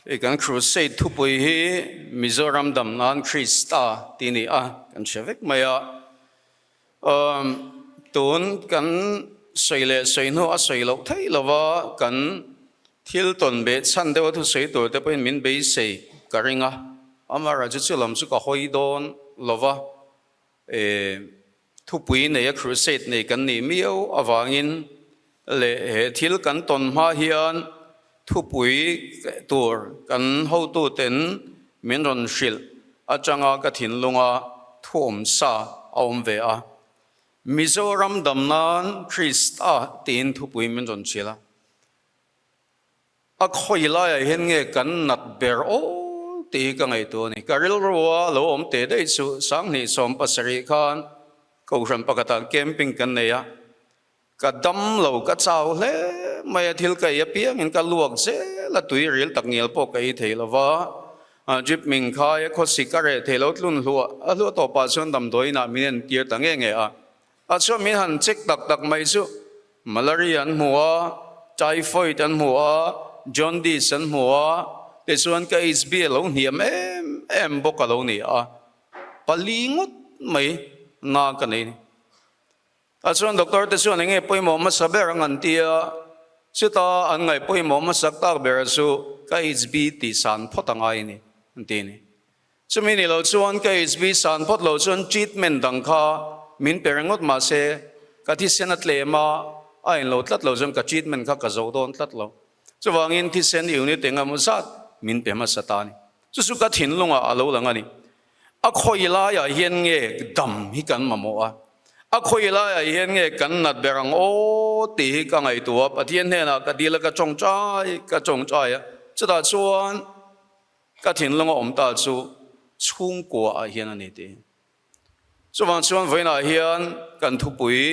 Hei kan crusade thupui hi Mizoram dam nan Krista tih ni a, kan hre vek mai a. Tun kan sawi leh sawi hnu a sawi loh theih lova kan thil tawn beh chhan deuh a thusawi tur te pawhin min beisei ka ring a. Amaherawhchu chu lam chu ka hawi dawn lova. Thupui neia crusade nei kan nih miau avangin leh he thil kan tawn hma hian thupui tur kan hotuten min rawn hrilh atanga ka thinlunga thu awm sa a awm ve a. Mizoram dam nan Krista tiin thupui min rawn hrilh a. A khawi laiah hian nge kan nat ber aw tih hi ka ngaihtuah a ni. Ka rilrua lo awm teh daih chu 2017 khan Kohhran pakhatah camping kan nei a, ka dam lo, ka chau hle mai a, thil ka ei apiangin ka luak zel a, tui ril tak ngial pawh ka ei thei lo va, drip ming khai a, khawsik a reh thei lo, tlun hluah a hluah tawpah chuan damdawiinah min entir ta nge nge a. A chuan min han check tak tak mai chu malaria an hmu a, typhoid an hmu a, jaundice an hmu a, tichuan ka HB a lo hniam em em bawk a lo ni a, pali ngawt mai na ka nei ni. A chuan doctor te chuan enge pawimawh hmasa ber ang an ti a, chuta an ngaih pawimawh hmasak tak ber chu ka HB tih san phawt a ngai a ni an ti a ni. Chumi ni lo chuan ka HB san phawt lo chuan treatment dang kha min pe ringawt mahse ka thisen a tlem a, a in lo tlat lo chuan ka treatment kha ka zo dawn tlat lo. Chuvangin thisen unit eng emaw zat min pe hmasa ta a ni. Chu chu ka thinlungah a lo lang a ni. A khawi laiah hian nge dam hi kan mamawh a, a khawi laiah hian nge kan nat ber ang aw tih hi ka ngaihtuah a, Pathian hnenah ka dil a, ka tawngtai ka tawngtai a, chutah chuan Ka thinlung a awm ta chu chhungkua ah hian a ni tih. Chuvang chuan vawiinah hian kan thupui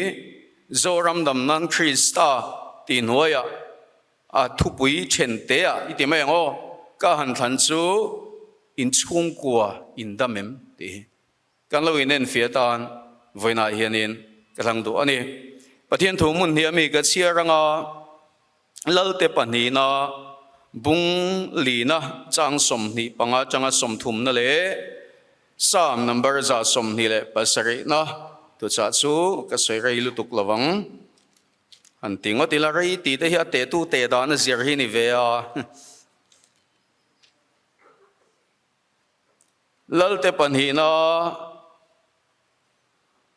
Zoram dam nan Krista tih hnuaiah a thupui then te ah i ti mai ang aw, ka han thlan chu in chhungkua in dam em tih hi. Kan lo inenfiah atan vawiinah hianin ka hlang duh a ni. Pathian thu hmun hnih ami ka chhiar anga Lalte pahnihna, bung lina chang 25 atanga 30na leh Psalm number 127na tuchah chu ka sawi rei lutuk lo ang. Han ti ngawt ila rei tih te hi a tehtu teh dan a zir hi ni ve a. Lalte pahnihna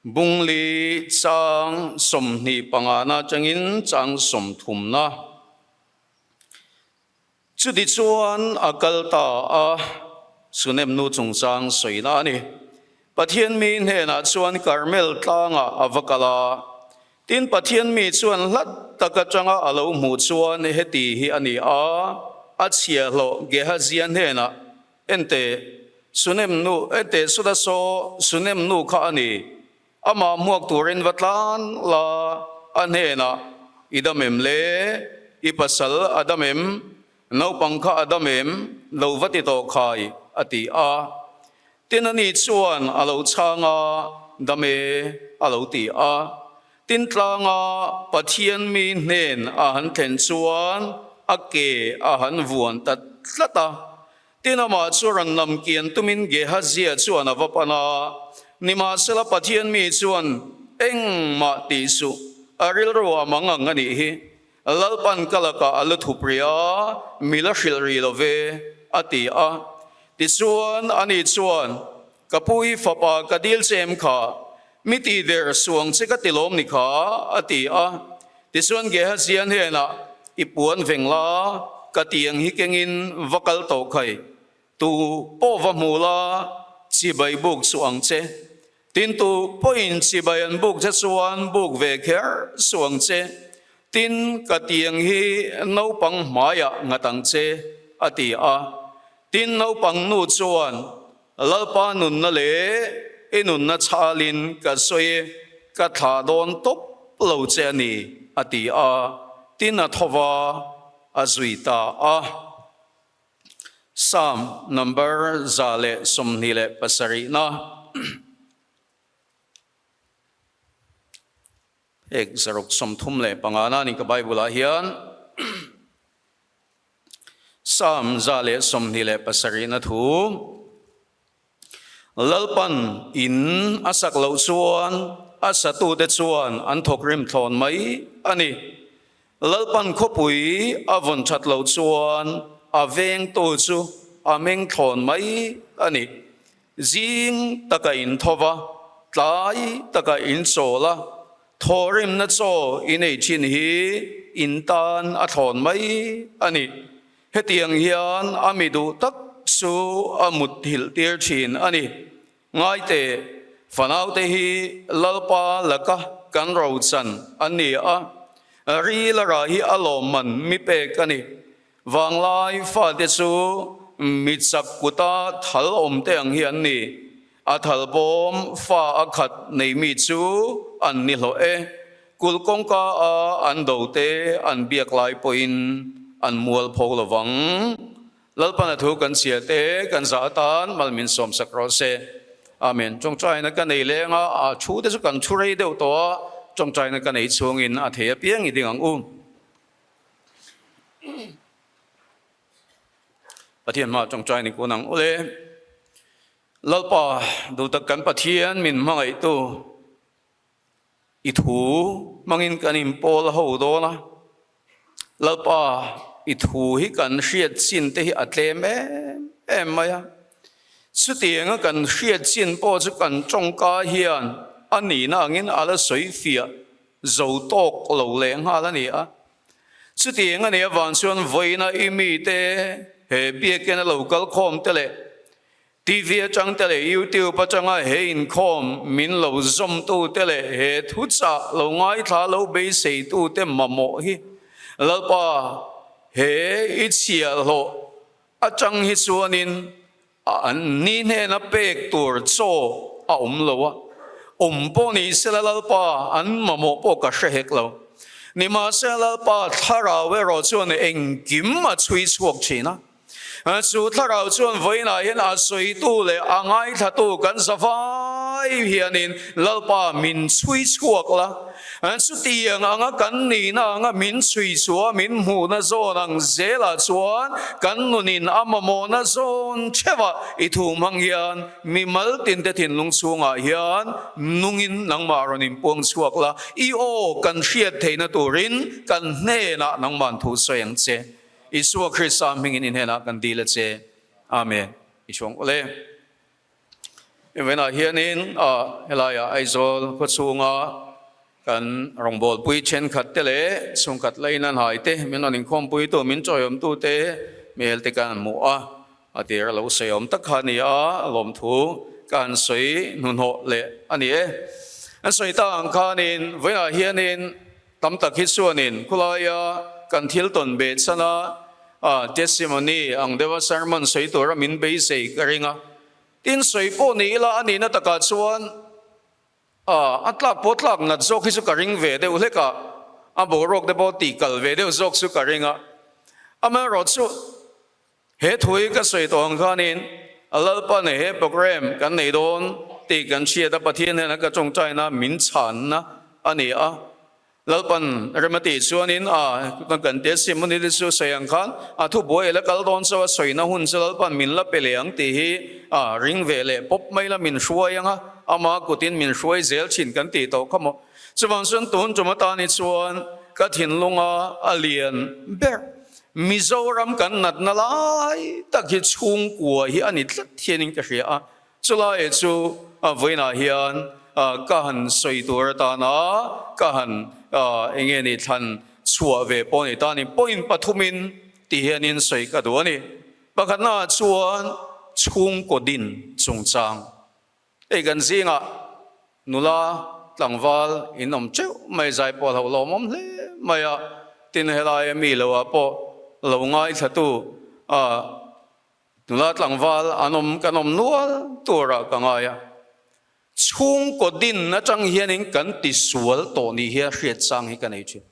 Bungli chang 25na atangin chang 30na. Chuti chuan a kal ta a, Sunem nu chungchang sawina a ni. Pathian mi hnenah chuan Karmel tlangah a va kal a, tin Pathian mi chuan hlat tak atanga a lo hmuh chuan heti hi a ni a, a chhiahhlawh Gehazia hnenah Ente, Sunem nu, ente Suda saw Sunem nu kha a ni. Amah hmuak turin va tlan la, a hnenah, I dam em le? I pasal a dam em? Naupang kha a dam em? Lo va ti tawh khai, a ti a. Tin ani chuan a lo chhang a, Dam e, a lo ti a. Tin tlanga Pathian mi hnen a han thlen chuan a ke a han vuan ta tlat a. Tin amah chu rawn lam kian tumin Gehazia chuan a va pan a. Nimahsela Pathian mi chuan engmah tih suh, a rilru a mang ang a nih hi. Lalpan ka lakah a lu thup rih a, mi la hrilh rih lo ve, a ti a. Tichuan ani chuan, Ka pu hi fapa ka dil che em kha? Mi ti der suang che ka ti lawm ni kha? a ti a. Tichuan Gehazi-a hnenah, I puan veng la, ka tiang hi kengin va kal tawh khai. Tu pawh va hmu la, chibai buk suh ang che. Tin tu pawhin chibai an buk che chuan buk ve kher suh ang che. Tin, ka tiang hi naupang hmaiah nghat ang che, a ti a. Tin, naupang nu chuan, Lalpa nunna leh i nunna chhalin ka sawi e, ka thlah dawn tawp lo che a ni, a ti a. Tin a tho va, a zui ta a. Psalm number 127na. Ek 135na a ni ka Bible ah hian. Psalm 127 na thu. Lalpan in a sak loh chuan a satute chuan an thawk rim thlawn mai a ni. Lalpan khawpui a vawn that loh chuan a vengtu chu a meng thlawn mai a ni. Zing taka in tho va, tlai taka in chawl a, thawhrimna chaw i nei thin hi in tan a thlawn mai a ni. Hetiang hian a mi duh tak chu a mutthilh tir thin a ni. Ngaite, fanaute hi Lalpa laka kan rochan a ni a, ril a rah hi a lawmman mi pek a ni. Vanglai fate chu mi chak kuta thal awm te ang hi an ni. A thal bawm fa a khat nei mi chu an ni hlawh e. Kulh kawngka a an do te an biak lai pawhin an mual pho lo vang. Lalpan a thu kan chhia te kan zah atan mal min sawm sak rawh se. Amen. Tawngtaina ka nei leng a, a thu te chu kan thu rei deuh tawh a, tawngtaina ka nei chhungin a thei apiang i ding ang u. Pathian hmaah tawngtai ni kun ang ule. Lalpa duhtak kan Pathian min hmangaihtu I thu hmangin kan inpawl ho dawn a, Lalpa i thu hi kan hriat chin te hi a tlem em em mai a, chutianga kan hriat chin pawh chu kan tawngka hian a nihna angin a la sawi fiah zo tawk lo leh nghal a ni a. Chutiang a nih avang chuan vawiina i mite he biakina lo kal khawm te leh TV atang te leh YouTube atanga he inkhawm min lo zawmtu te leh he thuchah lo ngaithla lo beiseitu te mamawh hi Lalpa he i chhiahhlawh atang hi chuanin an ni hnena pek tur chaw a awm lo a, awm pawh ni sela Lalpa an mamawh pawh ka hre hek lo. Nimahsela Lalpa thlarau erawh chuan engkim a chhui chhuak thin a. Chu thlarau chuan vawiinah hian a sawitu leh a ngaithlatu kan za vai hianin Lalpa min chhui chhuak la. Chutiang anga kan nihna anga min chhui chhuah min hmuhna zawn ang zelah chuan kan nunin a mamawhna zawn theuhah i thu hmang hian mi mal tinte thinlung chhungah hian nungin nangmah rawn inpuang chhuak la, i aw kan hriat theihna turin kan hnenah nangmahn thu sawi ang che. Isua Krista hmingin i hnenah kan dil a che. Amen. I chhuang awle. Evenah hianin a helaiah Aizawl khawchhunga kan rawngbawlpui thenkhat te leh chhungkhat lain an hai te min rawn inkhawmpui tu min chawiawmtu te hmel te kan hmu a, a tir a lo sawiawm tak kha a ni a, lawmthu ka han sawi hnuhnawh leh a ni e. An sawi ta ang khanin vawiinah hianin Tam tak hi chuanin khulaia kan thil tawn beh chana testimony ang deuha sermon sawi tura min beisei ka ring a. Tin, sawi pawh ni ila a nihna takah chuan a tlak pawh tlak nat zawk hi chu ka ring ve deuh hlek a, a boruak te pawh tih kal ve deuh zawk chu ka ring a. Amaherawhchu He thu hi ka sawi tawh ang khanin a Lalpa nei he program kan nei dawn tih kan hriat a, Pathian hian a ka tawngtaina min chhanna a ni a. Lalpan rem a tih chuanin a kan testimony te chu sawi ang khan a thu buai la kal dawn chu a sawina hun chu Lalpan min la pe leh ang tih hi a ring ve leh pawp mai la min hruai ang a, ama kutin min hruai zel thin kan tih tawh kha maw. Chuvang chuan tun tum atan hi chuan ka thinlunga a lian ber Mizoram kan natna lai tak hi chhungkua hi a ni tlat hianin ka hria a, chulai chu vawiinah hian ka han sawi tur atana ka han eng nge ni thlan chhuah ve pawh a ni ta a ni. Point pathumin ti hianin sawi ka duh a ni. Pakhatnaah chuan chhungkaw din chungchang. Hei kan zingah nula tlangval in awm teuh mai zai pawh a hlauhlawm awm hle mai a, tin helai a mi loah pawh lo ngaithlatu nula tlangval an awm kan awm nual turah ka ngai a. Chhungkaw din atang hianin kan tisual tawh ni hian hriat chang hi ka nei thin.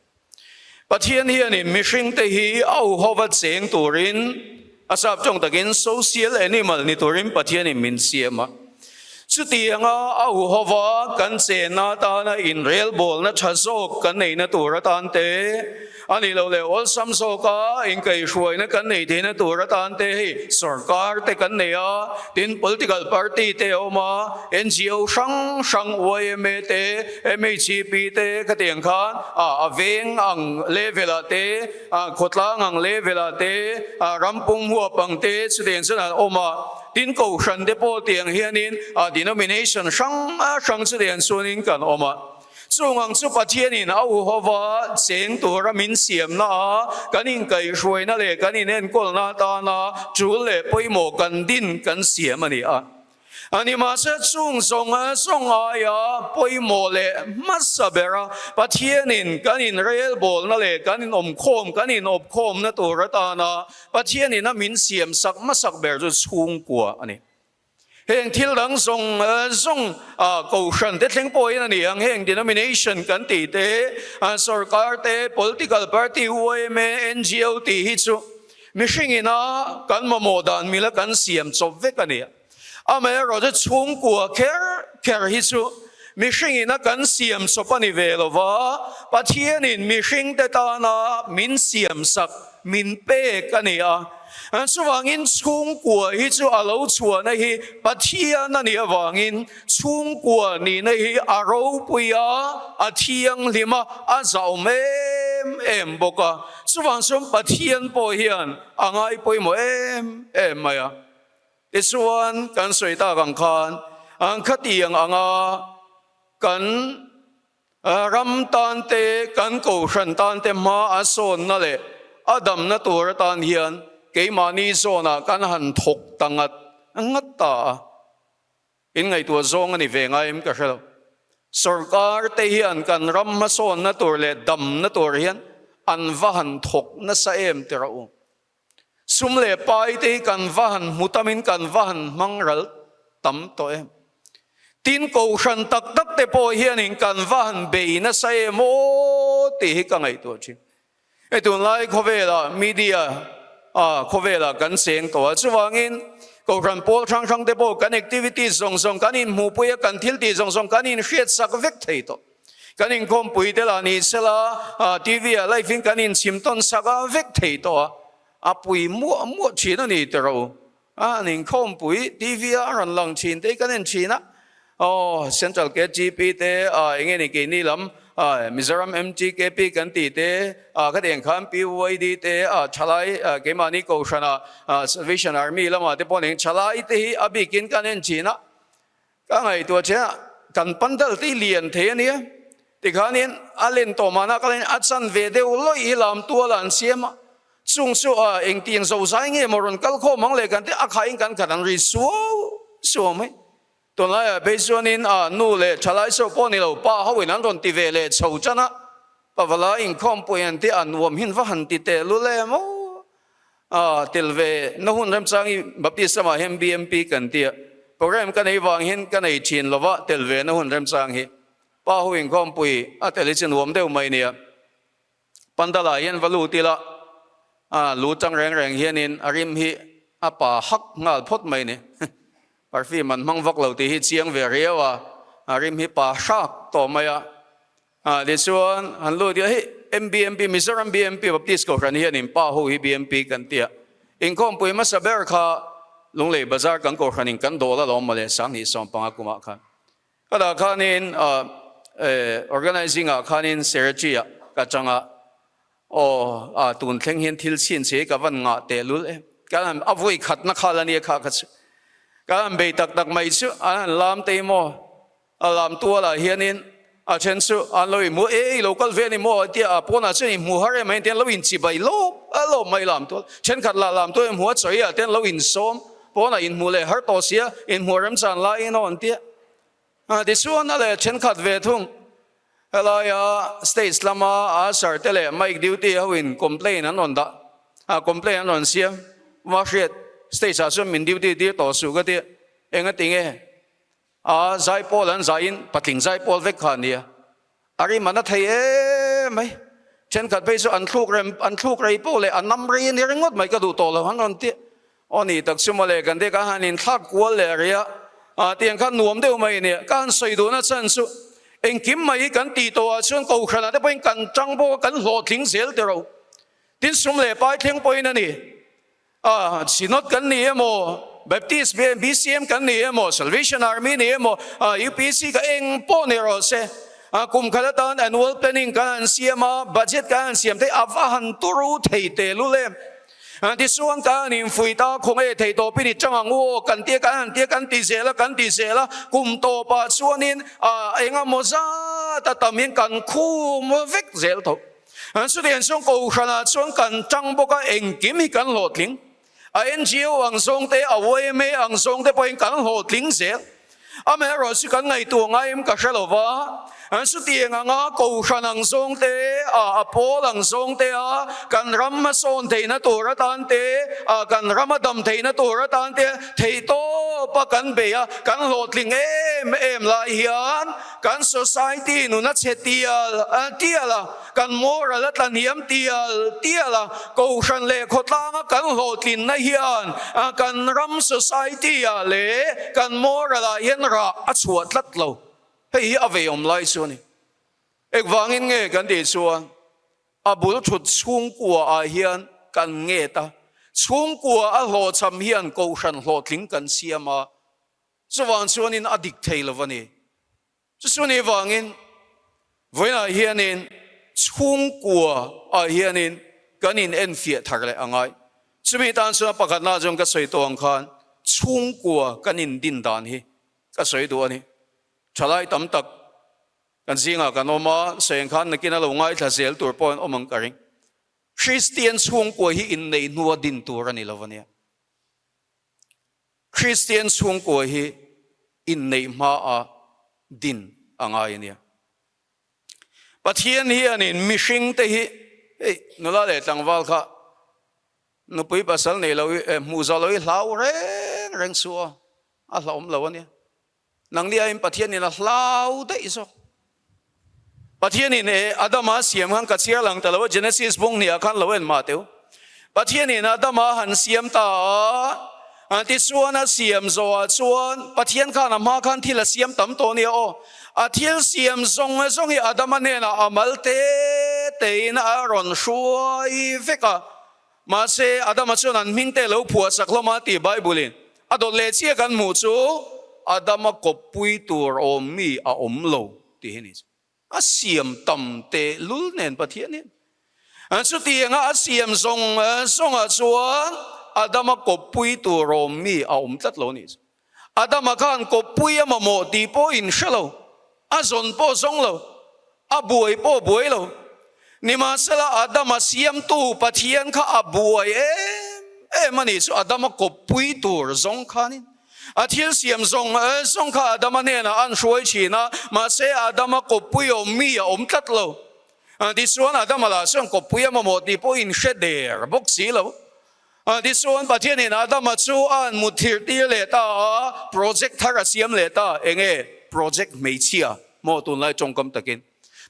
Pathian hianin mihringte hi a uhova cheng turin, a sap tawng takin social animal ni turin Pathianin min siam a. Chutianga a uhova kan chenna atana inrelbawlna tha zawk kan neihna tur atan te, A nih loh leh awlsam zawka inkaihhruaina kan neih theihna tur atan te hei sorkar te kan nei a, tin political party te a awm a, NGO hrang hrang yma te, MHEP te khatiang khan a veng ang level ah te, khawtlang ang level ah te, rampum huap ang te chutiang chuan an awm a, tin kohhran te pawh tiang hianin denomination hrang hrang chutiang chuanin kan awm a. Chung ang chu Pathianin a uhova cheng tura min siamna a, kan inkaihhruaina leh kan inenkawlna atana tul leh pawimawh kan din kan siam a ni a. A ni mahse chung zawng zawng aia pawimawh leh hmasa bera Pathianin kan inrelbawlna leh kan inawmkhawm kan inawpkhawmna tur atana Pathianin a min siamsak hmasak ber chu chhungkua a ni. Heng thil dang zawng zawng kohhran te thleng pawhin a ni ang, heng denomination kan tih te, sorkar te, political party, yma, NGO tih hi chu mihring ina kan mamawh dan mila kan siam chawp vek a ni. Amaherawhchu chhungkua kher kher hi chu mihring ina kan siam chawp a ni ve lo va, Pathianin mihringte tana min siamsak, min pek a ni a. Chuvangin chhungkua hi chu a lo chhuahna hi Pathian a nih avangin chhungkua nihna hi a ropui a, a thianghlim a, a zauhawm em em bawk a. Chuvang chuan Pathian pawh hian a ngai pawimawh em em mai a. Tichuan kan sawi tak ang khan an khatiang anga kan Ram tan te, kan kohhran tan te hma a sawnna leh a damna tur atan hian keimahni zawnah kan han thawk ta ngat ngat ta a. In ngaihtuah zawng a ni ve ngai em ka hre lo. Sorkar te hian kan ram hmasawnna tur leh damna tur hian an va han thawk nasa em ti rawh u. Sum leh pai te hi kan va han hmu tamin kan va han hmang ral tam tawh em? Tin, kohhran tak tak te pawh hianin kan va han bei nasa em aw tih hi ka ngaihtuah thin. Hei tunlai khawvelah media ah khawvelah kan cheng tawh a, chuvangin kohhran pawl hrang hrang te pawh kan activities zawng zawng kan inhmuhpui a, kan thil tih zawng zawng kan inhriatsak vek thei tawh. Kan inkhawmpui te lah ni sela, TV ah live in kan inchhim tawn sak a vek thei tawh a, a pui muah muah thin a ni tiro. A an inkhawmpui TV ah a rawn lang thin te hi kan en thin a, aw Central KGP te eng nge ni keini lam Mizoram MTKP kan tih te, khatiang khan PYD te thalai keimahni Kohhran ah Salvation Army lamah te pawh eng thalai te hi a bikin kan en thin a. Ka ngaihtuah che a, kan pandal te hi lian thei a nia, tikhanin a len tawh mahna ka len a chan ve deuh lawih hi lam tual ah an siam a, chung chu a engtiang zo zai nge maw rawn kal khawm ang le kan ti a khahin kan khat an ri suau suau mai. Tunlaiah phei chuanin a nu leh thalai saw pawh ni lo pa ho in an rawn ti ve leh chho chan a, pavala inkhawmpui an ti a nuam hin va han ti teh lul em aw. A tel ve na hun remchang hi Baptist ramah hian BMP kan ti a, program ka nei vang hian ka nei thin lo va, tel ve na hun remchang hi pa ho inkhawmpui a tel hi chu nuam deuh mai nia. Pandal ah hian va lut ila, a lu tang reng reng hianin a rim hi a pa hak nghal phawt mai ni. Perfume an hmang vak lo tih hi chiang ve riau a, a rim hi pa hrak tawh mai a. Ah tichuan han lut ila hei MBMP Mizoram BMP Baptist Kohhran hian in pa ho hi BMP kan ti a, inkhawmpui hmasa ber kha Lunglei Bazar kan Kohhran in kan dawl alawm mawle 2015 kumah khan. Ka dah khanin ah organizing ah khanin secretary ah ka chang a, aw ah tun thleng hian thil chhin che hi ka van ngah tehlul em, kan han a vawi khatna kha la nia kha kha chu kan han bei tak tak mai chu an han lam te maw A lam tualah hianin a then chu an lo inhmu, E, i lo kal ve a ni maw? tia a pawnah chuan inhmu har em mai te an lo inchibai lawp a lawp mai lam tual. Thenkhat lah lam tual inhmu a chawiah te an lo insawm, pawnah inhmu leh har tawh sia, inhmu remchan laiin aw an tia. Tichuan a leh thenkhat ve thung, helaia stage lama usher te leh mic duty ho in complain an rawn dah, complain an rawn siam, va hriat stage ah chuan min duty tir tawh suh ka tia, engatinge? A zaipawl an zaiin patling zaipawl vek kha a nia. A rim a na thei em mai. Thenkhat phei chu an thluk rem an thluk rei pawh leh a nam rei a ni ringawt mai ka duh tawh lo han rawn ti. Aw ni tak chu mawle kan te ka han inthlak kual leh rih a, tiang khan nuam deuh mai a nia. Ka han sawi duhna chhan chu Engkim mai hi kan tih tawhah chuan kohhranah te pawhin kan tang bawk a, kan hlawhtling zel ti ro. Tin sum leh pai thleng pawhin a ni. A, Synod kan ni emaw, Baptist, BCM kan ni emaw, Salvation Army ni emaw, UPC ka eng pawh ni rawh se. A, kum khat atan annual planning kan han siam a, budget kan han siam thei, a va han turu thei tehlul em. Tichuan kan han infuih ta, khawnge thei tawpin i chang ang u aw, kan tia kan han tia kan ti zel a, kan ti zel a, kum tawpah chuanin engemaw zat a tam hian kan khum vek zel tho. Chutiang chuan Kohhranah chuan kan tang bawk a, engkim hi kan hlawhtling. A NGO ang zawng te, a yma ang zawng te pawhin kan hlawhtling zel. Amaherawhchu chu kan ngaihtuah ngaiin ka hre lo va, chutiang anga Kohhran ang zawng te, a pawl ang zawng te a kan ram hmasawn theihna tur atan te, kan ram a dam theihna tur atan te theihtawpa kan bei a, kan hlawhtling em em lai hian kan society nun a chhe tial tial a. Kan moral a tla hniam tial tial a, Kohhran leh khawtlanga kan hlawhtlinna hian kan ram society ah leh kan moral ah hian rah a chhuah tlat lo. Hei hi a vei awm lai chu a ni. Engvangin nge kan tih chuan a bul thut chhungkua ah hian kan nget a, chhungkua a hlawhchham hian Kohhran hlawhtling kan siam a, chuvang chuanin a dik thei lo a ni. Chusuni vangin vawiinah hianin chhungkua ah hianin kan in enfiah thar leh a ngai. Chumi tan chuan pakhatna chuan ka sawi tawh ang khan chhungkua kan in din dan hi ka sawi duh a ni. Thalai tam tak kan zingah kan awm a, sawi ang khan nakin a lo ngaithla zel tur pawh an awm ang ka ring. Kristian chhungkua hi inneih hnua din tur a ni lo ania. Kristian chhungkua hi inneih hmaa din a ngai a nia. Pathian hianin mihringte hi, hei nula leh tlangval kha nupui pasal nei lo hi, hmuh zawh lo hi hlau reng reng suh aw, a hlauhawm lo a nia. Nangni aiin Pathianin a hlau daih zawk. Pathianin e Adama siam khan ka chhiar lang ta lo a, Genesis bung hniah khan lo en mah teu. Pathianin Adama han siam ta a, tichuan a siam zawhah chuan Pathian khan a hma khan thil a siam tam tawh nia aw. A thil siam zawng zawng hi Adama hnenah a mal te tein a rawn hruai vek a. Mahse, Adama chuan an hmingte lo phuah sak hlawm a tih Bible-in a dawt leh chiah kan hmuh chu Adama kawppui tur awm mi a awm lo tih hi ni. A siam tam teh lul nen Pathian hian chutianga a siam zawng zawngah chuan Adama kawppui tur awm mi a awm tlat lo a nih chu. Adama khan kawppui a mamawh tih pawh in hre lo, a zawn pawh zawng lo, a buai pawh buai lo. Nimahsela Adama siamtu Pathian kha a buai em em a nih chu Adama kawppui tur zawng khanin a thil siam zawng zawng kha Adama hnenah an hruai thin a, mahse Adama kawppui awm mi a awm tlat lo. Tichuan Adama lah chuan kawppui a mamawh tih pawh in hre der bawk si lo. Tichuan Pathianin Adama chu a han mut thir tir leh ta a, project thar a siam leh ta. Enge project hmeichhia maw tunlai tawngkam takin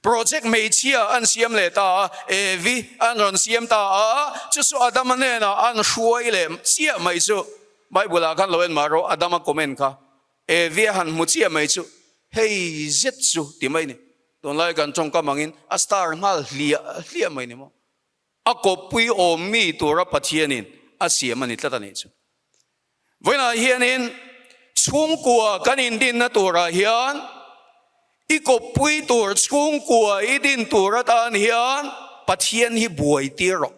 project hmeichhia an siam leh ta a, Evi an rawn siam ta a, chu chu Adama hnenah an hruai leh chiah mai chu Bible ah khan lo en mah rawh Adama comment kha Evi a han hmu chiah mai chu hei zet chu ti mai ni. Tunlai kan tawngkam angin a star nghal hliah hliah mai ni maw. A kawppui awm mi tura Pathianin a siam a ni tlat a nih chu. Vawiinah hianin chhungkua kan indinna turah hian i kawppui tur chhungkua i din tur atan hian Pathian hi buai tir rawh.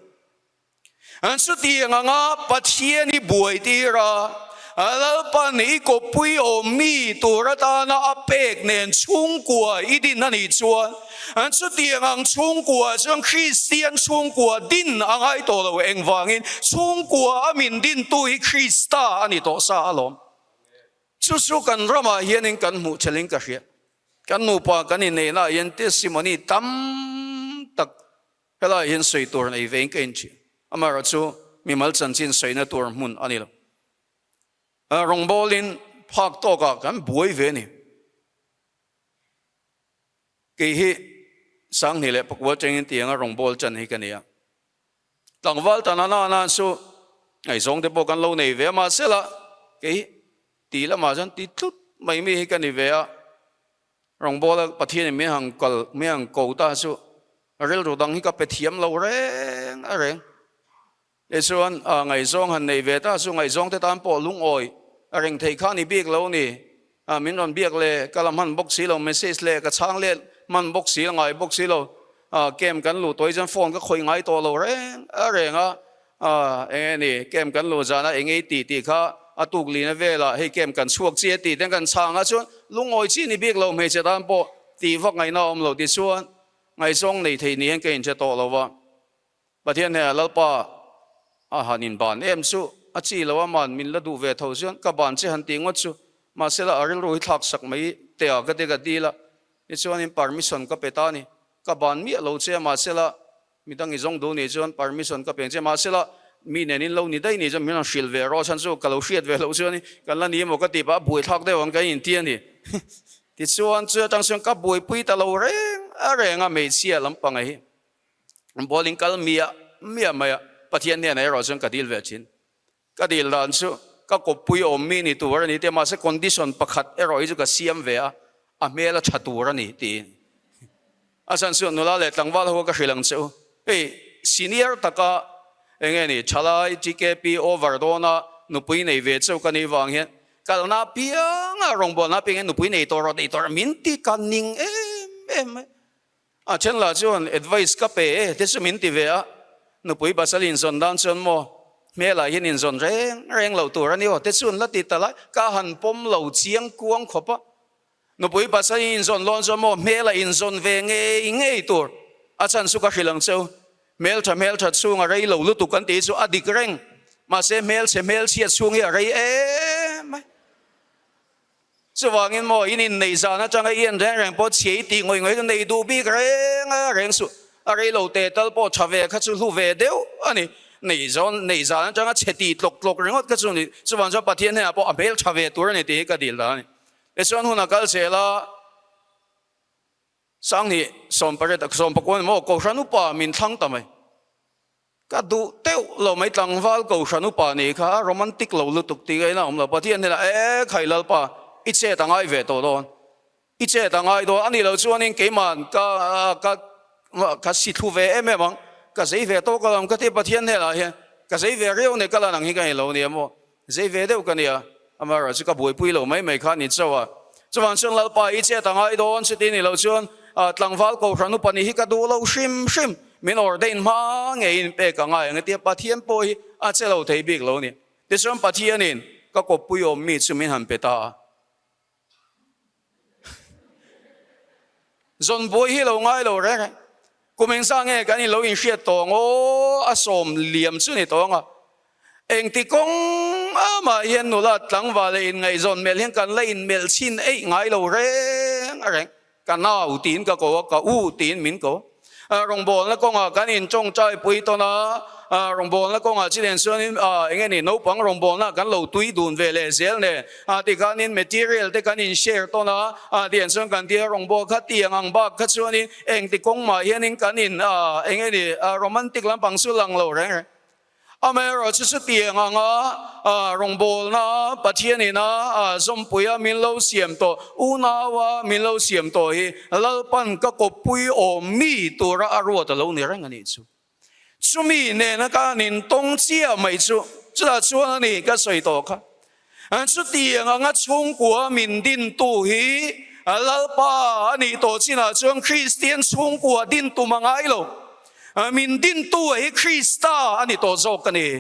Chutiang anga Pathian hi buai tir a, Lalpan i kawppui awm mi tur atana a pek nen chhungkua i din a nih chuan, chutiang ang chhungkua chuan Kristian chhungkua din a ngai tawh lo. Engvangin? Chhungkua a min dintu hi Krista a ni tawh sa alawm. Chu chu kan ramah hianin kan hmuh thelhin ka hria. Kan nupa kan inneihnaah hian testimony tam tak Helaiah hian sawi tur nei vein ka inchhir. Amaherawhchu mimal chanchin sawina tur hmun a ni lo. Rawngbawlin phak tawkah kan buai ve a ni. Kei hi Sanghnih leh Pakua tengin tianga rawngbâwl chan hi ka ni a. Tlangval tan a nana chu ngaihzawng te pawh kan lo nei ve a, mahsela kei hi ti lamah chuan ti tlut mai mi hi ka ni ve a. Rawngbawla Pathianin min han kal, min han ko ta chu rilru dang hi ka pe thiam lo reng a reng. Tichuan, ngaihzawng han nei ve ta chu ngaihzawng te tan pawh lungawi a reng thei kha ni bik lo ni. Min rawn biak leh ka la hman bawk si lo, message leh ka chhang let hman bawk si, ngai bawk si lo. Camp kan luh tawh hi chuan phone ka khawih ngai tawh lo reng a reng a. Eng nge ni, camp kan luh zana eng nge i tih tih kha a tuk lina velah hei camp kan chhuak chi a tih ten kan chhang a chuan lungawi chi ni bik lo hmeichhe tan pawh tih vak ngaihna a awm lo tichuan ngaihzawng nei thei ni hian ka inhre tawh lo va. Pathian hnenah Lalpa a han inban em chu a chi lo a man min la duh ve tho chuan ka ban che han tih ngawt chu mahsela a rilru hi thlak sak mai teh a ka ti ka dil a tichuanin permission ka pe ta a ni ka ban miah lo che a mahsela midang i zawng duh nih chuan permission ka peng che mahsela mi nen in lo ni daih nih chuan min rawn hrilh ve rawh chhan chu ka lo hriat ve loh chuan kan la ni emaw ka tih pah a buaithlak deuh ang ka inti a ni tichuan chu atang chuan ka buaipui ta lo reng a reng a hmeichhia lampang hi. Bawling kal miah miah mai a, Pathian hnenah erawh chuan ka dil ve thin. Ka dil dan chu ka kawppui awm mi ni tur a ni tih a, mahse condition pakhat erawh hi chu ka siam ve a, a hmel a tha tur a ni tiin. A chhan chu nula leh tlangval ho ka hrilh ang che u, hei senior taka eng nge ni thalai TKP over dawna nupui nei ve cheu ka nih vang hian kalna apianga rawngbawlna apiang hian nupui nei tawh rawh nei tawh rawh min ti ka ning em em mai. A then lah chuan advice ka pe e te chu min ti ve a, nupui pasal inzawn dan chuan maw hmelah hian inzawn reng reng loh tur a ni aw te chuan la ti ta lai, ka han pawm lo chiang kuang khawp a, nupui pasal inzawn lawn chuan maw hmelah inzawn ve ngei ngei tur a chhan chu ka hrilh ang cheu, hmeltha hmeltha chhung a rei lo lutuk kan tih chu a dik reng, mahse hmelchhe hmelchhiat chhung hi a rei em mai. Chuvangin maw in inneih zan atanga i en reng reng pawh chhia i tih ngawih ngawih chu nei duh bik reng a reng suh. A rei lo teh tal pawh tha ve kha chu hlu ve deuh a ni. Neih zawn neih zan atanga chhe tih tlawk tlawk ringawt kha chu ni. Chuvang chuan Pathian hnenah pawh a hmel tha ve tur a ni tih hi ka dil dan a ni. Tichuan hun a kal zel a, Sanghnih sawmpariat sawmpakua ni maw Kohhran upa min thlang ta mai. Ka duh teuh lo mai tlangval kohhran upa nih kha a romantic lo lutuk tih ka ina awm lo. Pathian hnenah e khai Lalpa i chet a ngai ve tawh dawn, i chet a ngai dawn a nih loh chuanin keima'n ka ka ka si thlu ve em em ang, ka zei ve tawk alawm ka ti Pathian hnenah hian ka zei ve riau nei ka lan ang hi ka ni lo nia maw, zei ve deuh ka nia amaherawhchu ka buaipui lo mai mai kha a ni chauh a. Chuvang chuan Lalpa i chet a ngai dawn chuti nih loh chuan tlangval kohhran upa nih hi ka duh lo hrim hrim. Min ordain hma ngeiin pek a ngai ang e tia Pathian pawh hi a che lo thei bik lo a ni. Tichuan Pathianin ka kawppui awm mi chu min han pe ta a. Zawn buai hi lo ngai lo reng reng. Kum engzah nge kan in lo inhriat tawh ang aw a sawm liam chu ni tawh ang a. Engti kawng amah hian nula tlangval leh inngaihzawn melh hian kan la inmelh chhin eih ngai lo reng a reng. Ka nau tiin ka ko a, ka u tiin min ko. Rawngbawlna kawngah kan intawngtai pui tawn a, rawngbawlna kawngah chi nen chuanin eng nge ni naupang rawngbawlna kan lo tui dun ve leh zel nen tikhanin material te kan in share tawn a, tiang chuan kan tia rawngbâwl kha tiang ang bak kha chuanin engti kawng mah hianin kan in eng nge ni romantic lampang chu lang lo reng reng. Amaherawhchu chutiang anga rawngbawlna Pathianin a zawmpuia min lo siam tawh, unaua min lo siam tawh hi Lalpan ka kawppui awm mi tura a ruat a lo ni reng a nih chu. Chumi nena ka han intawng chiah mai chu chutah chuan a ni ka sawi tawh kha. Chutiang anga chhungkua min dintu hi Lalpa a nih tawh chinah chuan Kristian chhungkua din tum a ngai lo. Min dintu a hi Krista a ni tawh zawk a ni.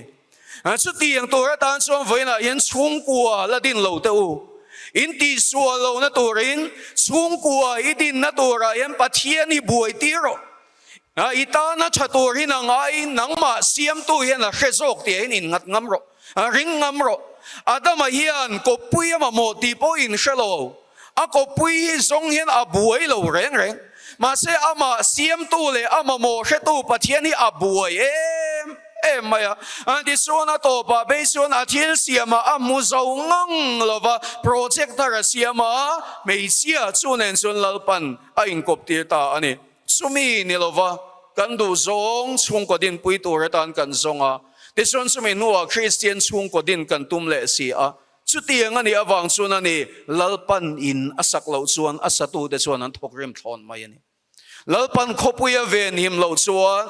Chutiang tur atan chuan vawiinah hian chhungkua la din lo teh u. In tihsual lohna turin chhungkua i dinna turah hian Pathian i buai tir rawh. I tana tha tur hi nang ai nangmah siamtu hian a hre zawk tih ah hian innghat ngam rawh, ring ngam rawh. Adama hian kawppui a mamawh tih pawh in hre lo. A kawppui hi zawng hian a buai lo reng reng. Mahse amah siamtu leh a mamawh hretu Pathian hi a buai em em mai a. Tichuan a tawpah phei chuan a thil siamah a hmu zo ngang lova, project thar a siam a, hmeichhia chu nen chuan Lalpan a inkawp tir ta a ni. Chumi ni lova kan duh zawng chhungkaw dinpui tur atan kan zawng a, tichuan chumi hnuah Kristian chhungkaw din kan tum leh si a. Chutiang a nih avang chuan a ni, Lalpan in a sak loh chuan a satute chuan an thawk rim thlawn mai a ni. Lalpan khawpui a venhim loh chuan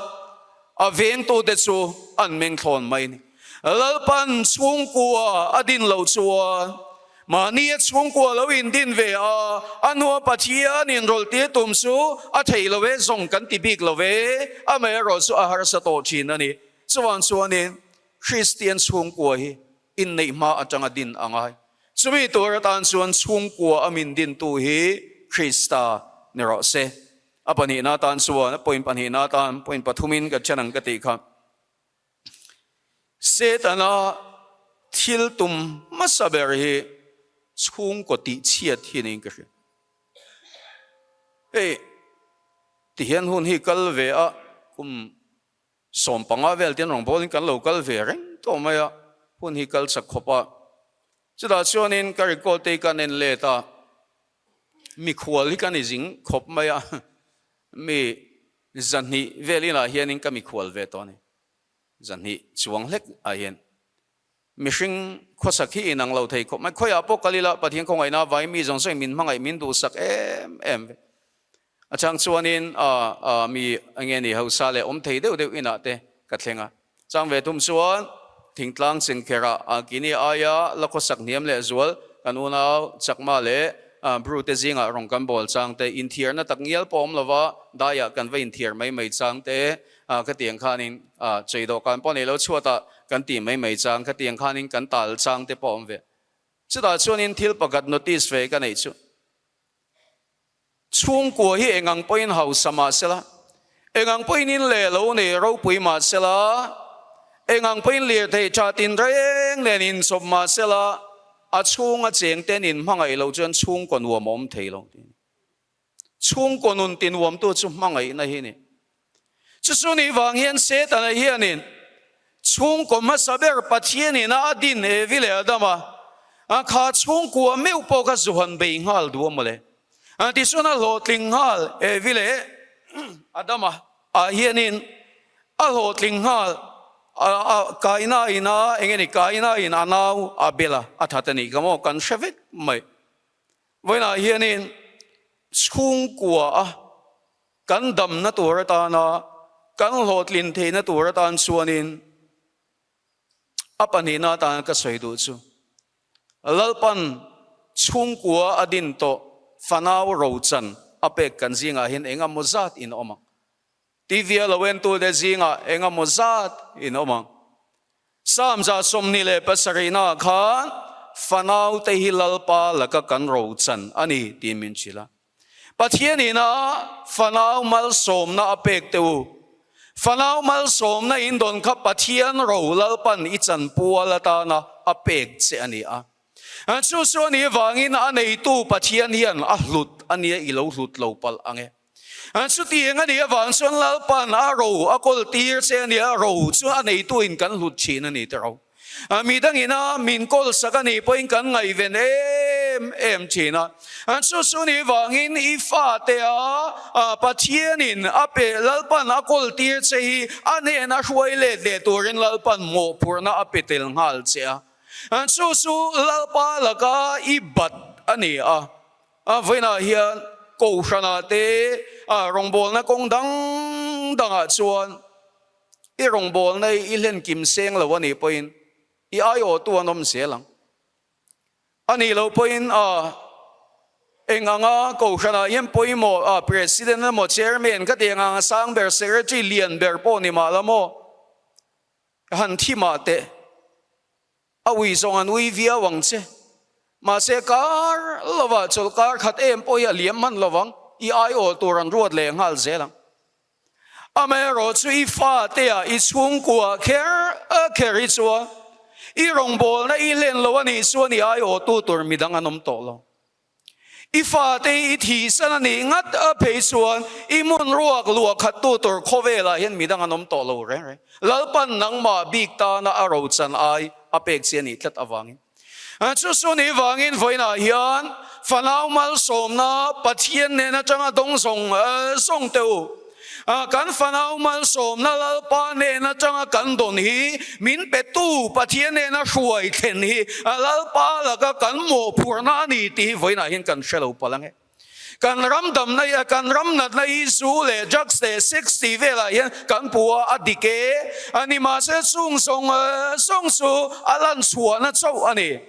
a vengtute chu an meng thlawn mai a ni. Lalpan chhungkua a din loh chuan mahni a chhungkua lo indin ve a, a hnua Pathian inrawlh tir tum chu a theih lo e, zawng kan ti bik lo ve, amaherawh chu a harsa tawh thin a ni. Chuvang chuanin Kristian chhungkua hi inneih hma atanga din a ngai. Chumi tur atan chuan chhungkua a min dintu hi Krista ni rawh se. A pahnihna atan chuan, a point pahnihna atan point pathumin ka then ang ka tih kha. Setana thil tum hmasa ber hi chhungkaw tih chhiat hi niin ka hria. Hei tihian hun hi kal ve a kum 15 vel ten rawngbawlin kan lo kal ve reng tawh mai a, hun hi kal chak khawp a. Chutah chuanin ka record te hi kan en let a, mikhual hi kan i zing khawp mai a, mi 200 vel inah hianin ka mikhual ve tawh a ni, 200 chuang hlek ah hian. Mihring khawsak hi inang lo thei khawp mai, khawiah pawh kal ila Pathian khawngaihna avangin mi zawng zawngin min hmangaih min duhsak em em ve. A chang chuanin mi enge ni hausa leh awm thei deuh deuh inah te ka thleng a. Chang ve thum chuan thingtlang chinkhera kini aia la khawsak hniam leh zual kan unau Chakma leh Bru te zingah rawn kan bawl chang te, inthiarna tak ngial pawh awm lova daiah kan va inthiar mai mai chang te, khatiang khanin chei dawhkan pawh nei lo chhuatah kan tih mai mai chang, khatiang khanin kan tal chang te pawh awm ve. Chutah chuanin thil pakhat notice ve ka neih chu. Chhungkua hi eng ang pawhin hausa mah sela, eng ang pawhin in leh lo nei ropui mah sela, eng ang pawhin lirthei tha tinreng nen inchawp mah sela, a chhunga chengte an inhmangaih loh chuan chhungkaw nuam a awm thei lo tih a ni. Chhungkaw nun tinuamtu chu hmangaihna hi a ni. Chu chu nih vang hian Setana hianin chhungkaw hmasa ber Pathianin a din Evi leh Adama a kha chhungkua meuh pawh kha zu han bei nghal duh a mawle. Tichuan a hlawhtling nghal Evi leh Adama ah hianin a hlawhtling nghal Kaina in a eng nge ni Kaina in a nau Abela a that a nih kha maw kan hre vek mai. Vawiinah hianin chhungkua a Kan damna tur atana kan hlawhtlin theihna tur atan chuanin a pahnihna atan ka sawi duh chu Lalpan chhungkua a din tawh fanau rochan a pek kan zingah hian eng emaw zat in awm ang. TV a lo entute zingah eng emaw zat in awm ang. Psalm 27 naah khan fanaute hi Lalpa laka kan rochan a ni tih min hrilh a. Pathian ina fanau malsawmna a pek teh u. Fanau malsawmna in dawn kha Pathian ro Lalpan i chanpual atana a pek che a ni a. Chu chu a nih vangin a neitu Pathian hian a hlut a nia i lo hlut lo palh ang e. Chutiang a nih avang chuan Lalpan a ro a kawl tir che a nia, ro chu a neitu in kan hlut thin a ni te ro. Mi dangin a min kawl sak a nih pawhin kan ngaihven em em thin a. Chu chu nih vangin i fate a Pathianin a pe Lalpan a kawl tir che hi a hnen a hruai let leh turin Lalpan mawhphurhna a pe tel nghal che a. Chu chu Lalpa laka i bat a ni a. A vawiinah hian Kohhranah te rawngbawlna kawng dang dangah chuan i rawngbawlna hi i hlen kim seng lo a nih pawhin i aiawhtu an awm zel ang. A nih loh pawhin eng anga Kohhranah hian pawimawh President emaw Chairman ka tih ang anga sang ber Secretary lian ber pawh ni mah la maw han thi mah teh. A ui zawng an ui viau ang che. Mahse kar lovah chawlh kar khat em pawh hi a liam hman lovang, i aiawh tur an ruat leh nghal zel ang. Amaherawh chu i fate-ah i chhungkua kher kher hi chuan i rawngbawlna i hlen lo a nih chuan i aiawhtu tur midang an awm tawh lo. I fate hi i thihsan a nih ngat a phei chuan i hmun ruak luah khattu tur khawvelah hian midang an awm tawh lo reng reng. Lalpan nangmah bik tana a rochan ai a pek che a nih tlat avangin. Chu chu nih vangin vawiinah hian fanau malsawmna Pathian nen atanga dawng zawng zawng teh u. Kan fanau malsawmna Lalpa hnen atanga kan dawn hi min petu Pathian hnena hruai thlen hi Lalpa laka kan mawhphurhna a ni tih hi vawiinah hian kan hre lo palh ang e. Kan ram damna hi, kan ram natna hi zu leh drugs leh sex tih velah hian kan pu a, a dik e. A ni mahse chung zawng zawng chu a lan chhuahna chauh a ni.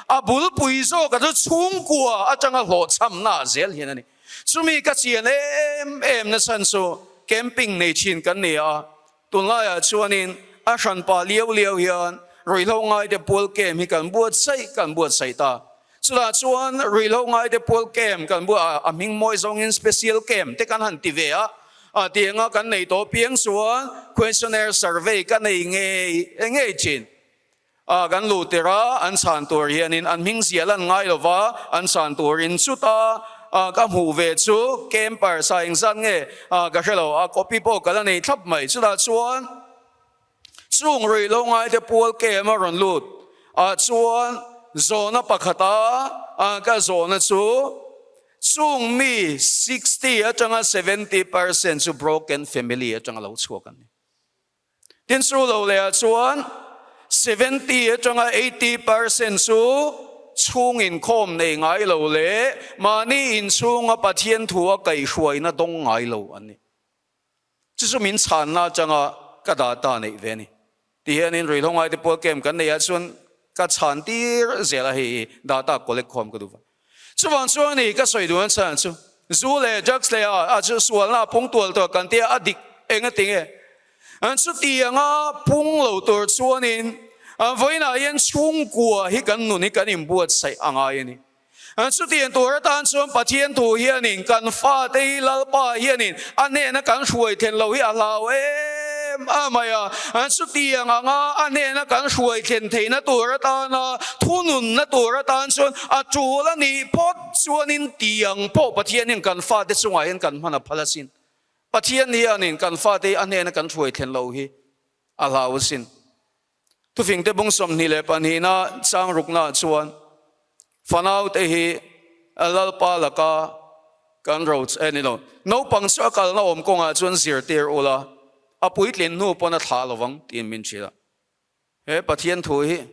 A bulpui zawka chu chhungkua atanga hlawhchhamna zel hian a ni. Chumi ka chian em em na chhan chu camping nei thin kan ni a, tunlaiah chuanin a hranpa liau liau hian ruihhlo ngaite pual camp hi kan buatsaih kan buatsaih ta. Chutah chuan ruihhlo ngaite pual camp kan buat a, a hming mawi zawngin special camp te kan han ti ve a, a tianga kan nei tawh piang chuan questionnaire survey ka nei ngei ngei thin. A kan luh tirh a, an chhan tur hianin an hming ziah lan ngai lo va, an chhan turin chuta ka hmuh ve chu camper sa engzat nge ka hre lo, a copy pawh ka la nei thlap mai. Chutah chuan chung ruih lo ngaite pual camp a rawn lut ah chuan zawhna pakhata ka zawhna chu chung mi 60 atanga 70% chu broken family atanga lo chhuak an ni. Tin chu lo leh ah chuan 70 atanga 80 percent chu chhung inkhawm nei ngai lo leh mahni inchhunga Pathian thu a kaihhruaina dawng ngai lo an ni. Chu chu min chhanna atanga ka data neih ve a ni. Ti hianin ruihhlo ngaite pual camp kan neih ah chuan ka chhan tir zel a hei data collect khawm ka duh va. Chuvang chuan ni ka sawi duh an chhan chu zu leh drugs leh a chu sualna a pung tual tual kan tia a dik eng a ti nge? An chutianga pung lo tur chuanin vawiinah hian chhungkua hi kan nun hi kan inbuatsaih a ngai a ni. An chutiang tur atan chuan Pathian thu hianin kan fate hi Lalpa hianin a hnena kan hruai thlen lo hi a hlau em a mai a. An chutiang anga a hnena kan hruai thlen theihna tur atana thununna tur atan chuan A tul a nih phawt chuanin tiang pawh Pathian hian kan fate chungah hian kan hman a phal asin. Pathian hianin kan fate hi a hnena kan hruai thlen lo hi a hlau asin. Thufingte bung 22na chang ruknaah chuan fanaute hi Lalpa laka kan ro eh ni lo, naupang chu a kalna awm kawngah chuan zirtir ula, a puitlin hnu pawn a thlah lovang tiin min hrilh a. He Pathian thu hi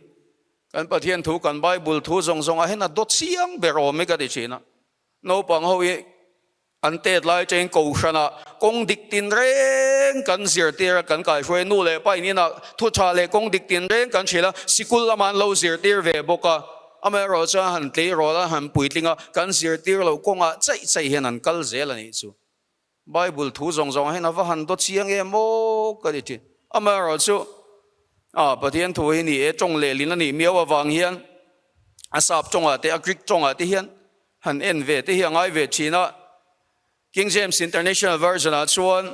kan Pathian thu, kan Bible thu zawng zawngah hian a dawt chiang ber awm hi ka ti thin a. Naupang ho hi an tet lai atangin kohhranah kawng dik tinreng kan zirtir a, kan kaihruai nu leh pa in inah thu tha leh kawng dik tinreng kan hrilh a, sikul lamah an lo zirtir ve bawk a. Amaherawh chuan han tleirawl a, han puitling a, kan zirtir loh kawngah chaih chaih hian an kal zel a nih chu. Bible thu zawng zawng hian a va han dawt chiang em aw ka ti thin. Amaherawhchu a Pathian thu hi ni e tawng lehlin a nih miau avang hian a sap tawngah te a Greek tawngah te hian han en ve te hi a ngai ve thin a. King James International Version ah chuan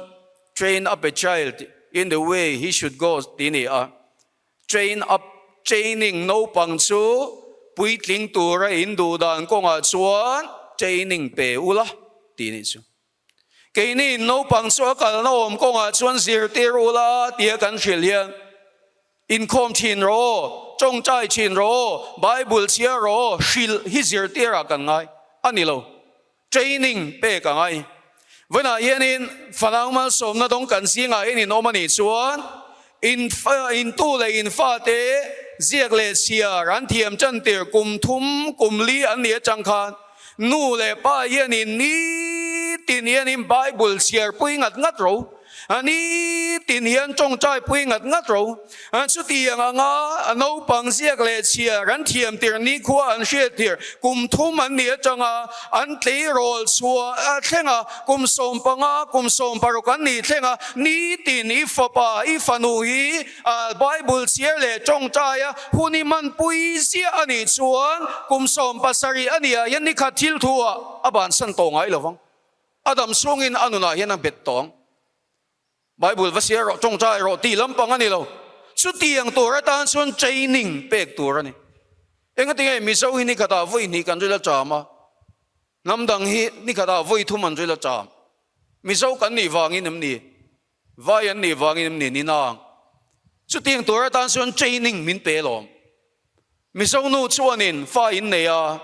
train up a child in the way he should go tih a ni a. Train up, training, naupang chu puitling tura in duh dan kawngah chuan training pe ula tih nih chu. Keini naupang chu a kalna awm kawngah chuan zirtir ula tia kan hrilh hian inkhawm thin rawh, tawngtai thin rawh, Bible chhiar rawh hrilh hi zirtirah kan ngai a ni lo. Training pek a ngai. Vawiinah hianin Falang malsawmna dawng kan zingah hian in awm a nih chuan in intu leh in fate ziak leh chhiar an thiam tan tir kum thum kum li an nih atang khan nu leh pa hianin nitin hianin Bible chhiar pui ngat ngat ro. A nitin hian tawngtai pui ngat ngat ro. Chutiang anga a naupang ziak leh chhiar an thiam tir nikhua an hriat tir kum thum an nih atanga an tleirawl chhuah a thleng a, kum 15, kum 16 an nih thleng a, nitin i fapa, i fanu hi Bible chhiar leh tawngtai a hun i hmanpui ziah a nih chuan kum 17 a nih ah hian nikhat thil thu ah a bansan tawh ngai lovang. A dam chhungin a nunah hian a bet tawng. Bible va siar rawh, tawngtai rawh tih lampang a ni lo. Chutiang tur atan chuan training pek tur a ni. Engatinge Mizo hi nikhatah vawi hnih kan ril a ṭam a, hnam dang hi nikhatah vawi thum an ril a ṭam. Mizo kan nih vangin em ni? Vai an nih vangin em ni? Ni nang. Chutiang tur atan chuan training min pe lawm. Mizo nu chuanin fa in nei a,